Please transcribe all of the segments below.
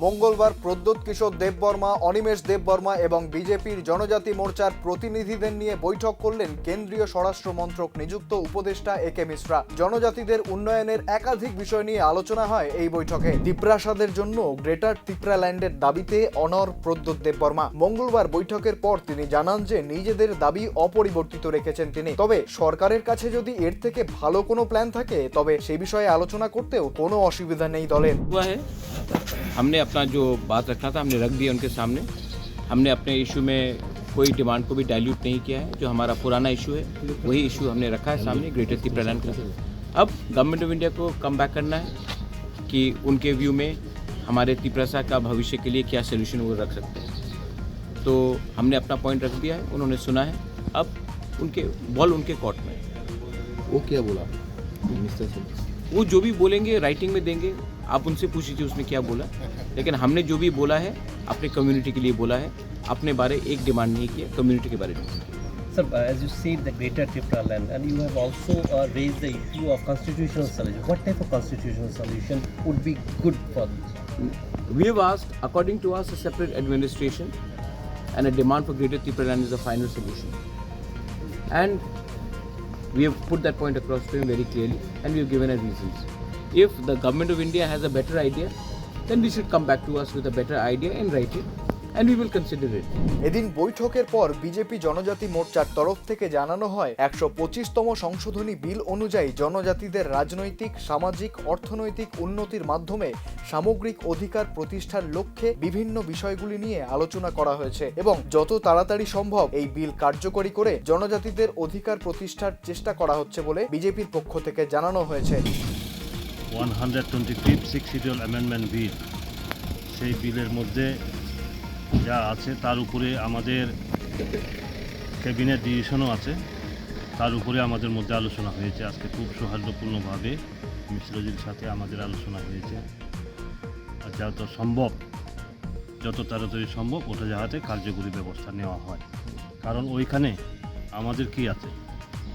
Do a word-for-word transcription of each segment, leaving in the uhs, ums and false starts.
মঙ্গলবার প্রদ্যোৎ কিশোর দেববর্মা, অনিমেষ দেববর্মা এবং বিজেপির জনজাতি মোর্চার প্রতিনিধিদের নিয়ে বৈঠক করলেন কেন্দ্রীয় স্বরাষ্ট্র মন্ত্রক নিযুক্ত উপদেষ্টা এ কে মিশ্রা। জনজাতিদের উন্নয়নের একাধিক বিষয় নিয়ে আলোচনা হয় এই বৈঠকে। তিপ্রাসাদের জন্য গ্রেটার তিপ্রাল্যান্ডের দাবিতে অনড় প্রদ্যোৎ দেববর্মা। মঙ্গলবার বৈঠকের পর তিনি জানান যে নিজেদের দাবি অপরিবর্তিত রেখেছেন তিনি। তবে সরকারের কাছে যদি এর থেকে ভালো কোনো প্ল্যান থাকে, তবে সে বিষয়ে আলোচনা করতেও কোনো অসুবিধা নেই দলের। हुआ है। हमने अपना जो बात रखना था, हमने रख दिया उनके सामने। हमने अपने इशू में कोई डिमांड को भी डाइल्यूट नहीं किया है। जो हमारा पुराना इशू है, वही इशू हमने रखा है सामने, ग्रेटर तिप्रालैंड का। अब गवर्नमेंट ऑफ इंडिया को कम बैक करना है कि उनके व्यू में हमारे तिप्रासा का भविष्य के लिए क्या सॉल्यूशन वो रख सकते हैं। तो हमने अपना पॉइंट रख दिया है, उन्होंने सुना है। अब उनके बॉल उनके कोर्ट में। वो क्या बोला मिस्टर सिंह? वो जो भी बोलेंगे, राइटिंग में देंगे। आप उनसे पूछ लीजिए उसने क्या बोला। लेकिन हमने जो भी बोला है, अपने कम्युनिटी के लिए बोला है। अपने बारे एक डिमांड नहीं किया, कम्युनिटी के बारे में। Sir, uh, as you said, the Greater Tipraland, and you have also, uh, raised the issue of constitutional solution. What type of constitutional solution would be good for this? We have asked, according to us, a separate administration and a demand for Greater Tipraland is the final solution. And we have put that point across to him very clearly, and we have given our reasons. If the government of India has a better idea, then they should come back to us with a better idea and write it, and we will consider it. এদিন বৈঠকের পর বিজেপি জনজাতি মোর্চার তরফ থেকে জানানো হয়, একশো পঁচিশতম সংশোধনী বিল অনুযায়ী জনজাতিদের রাজনৈতিক, সামাজিক, অর্থনৈতিক উন্নতির মাধ্যমে সামগ্রিক অধিকার প্রতিষ্ঠার লক্ষ্যে বিভিন্ন বিষয়গুলি নিয়ে আলোচনা করা হয়েছে এবং যত তাড়াতাড়ি সম্ভব এই বিল কার্যকরী করে জনজাতিদের অধিকার প্রতিষ্ঠার চেষ্টা করা হচ্ছে বলে বিজেপির পক্ষ থেকে জানানো হয়েছে। One hundred twenty fifth six schedule amendment bill, সেই বিলের মধ্যে যা আছে তার উপরে আমাদের ক্যাবিনেট ডিসিশনও আছে। তার উপরে আমাদের মধ্যে আলোচনা হয়েছে আজকে খুব সৌহার্দ্যপূর্ণভাবে। মিসরাজির সাথে আমাদের আলোচনা হয়েছে। আর যত সম্ভব, যত তাড়াতাড়ি সম্ভব ওটা যাতে কার্যকরী ব্যবস্থা নেওয়া হয়। কারণ ওইখানে আমাদের কি আছে,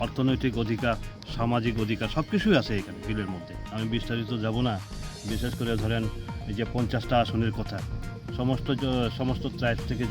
অর্থনৈতিক অধিকার, সামাজিক অধিকার সব কিছুই আছে এখানে বিলের মধ্যে। আমি বিস্তারিত যাব না। বিশেষ করে ধরেন এই যে পঞ্চাশটা আসনের কথা, সমস্ত জ- সমস্ত ট্রাইব থেকে